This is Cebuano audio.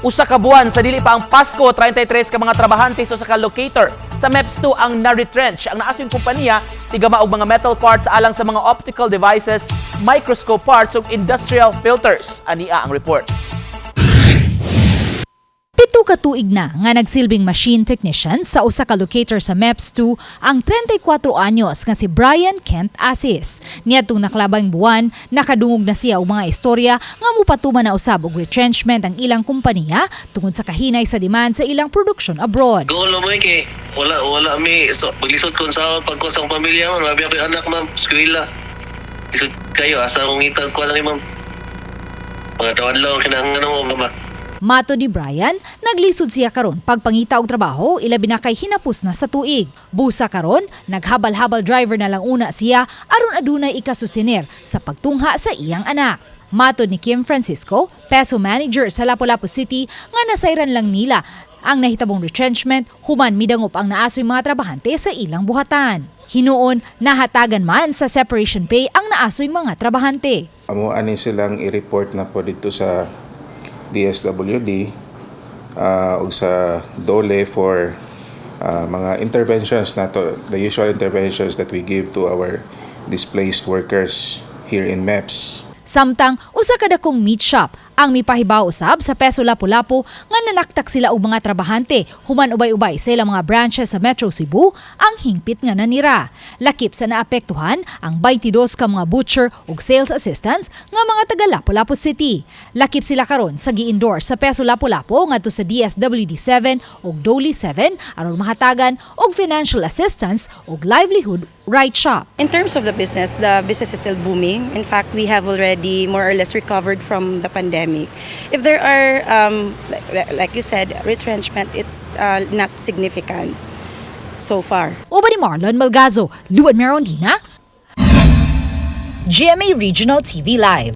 Usa ka buwan sa dili pa ang Pasko, 33 ka mga trabahante sa usa ka locator sa MEPS 2 ang na-retrench. Ang naasoy kompanya tigama og mga metal parts alang sa mga optical devices, microscope parts ug industrial filters. Ania ang report. 7 ka tuig na nga nagsilbing machine technician sa usa ka locator sa MEPS 2 ang 34 anyos nga si Brian Kent Asis. Niadtong nakalabang buwan, nakadungog na siya og mga istorya nga mupatuman na usab og retrenchment ang ilang kompanya tungod sa kahinay sa demand sa ilang production abroad. Gulo mo eh, kay wala wala mi so paglisod ko sa pagkosang pamilya, ma'am, labi ako yung anak, ma'am, eskwela. Lisod kayo, asa akong ngitag ko lang ni ma'am. Mga adlaw kinahanglan mo ba? Matod ni Brian, naglisod siya karon pagpangita og trabaho, ilabi na kay hinapos na sa tuig. Busa karon, naghabal-habal driver na lang una siya aron adunay ikasustiner sa pagtungha sa iyang anak. Matod ni Kim Francisco, peso manager sa Lapu-Lapu City, nga nasayran lang nila ang nahitabong retrenchment human midangop ang naasoy mga trabahante sa ilang buhatan. Hinuon, nahatagan man sa separation pay ang naasoy mga trabahante. Amo ani silang i-report na po dito sa DSWD ug sa DOLE for mga interventions nato, the usual interventions that we give to our displaced workers here in MEPS. Samtang usa ka dakong meat shop ang mipahibaw usab sa Peso Lapu-Lapu nga nanaktak sila og mga trabahante human ubay-ubay sa ilang mga branches sa Metro Cebu ang hingpit nga nanira. Lakip sa naapektuhan ang 22 ka mga butcher ug sales assistants nga mga taga Lapu-Lapu City. Lakip sila karon sa gi-endorse sa Peso Lapu-Lapu ngadto sa DSWD 7 ug DOLE 7 aron mahatagan og financial assistance ug livelihood right shop. In terms of the business is still booming. In fact, we have already more or less recovered from the pandemic. If there are, like you said, retrenchment, it's not significant so far. Uban ni Marlon Malgazo, Luan Merondina, GMA Regional TV Live.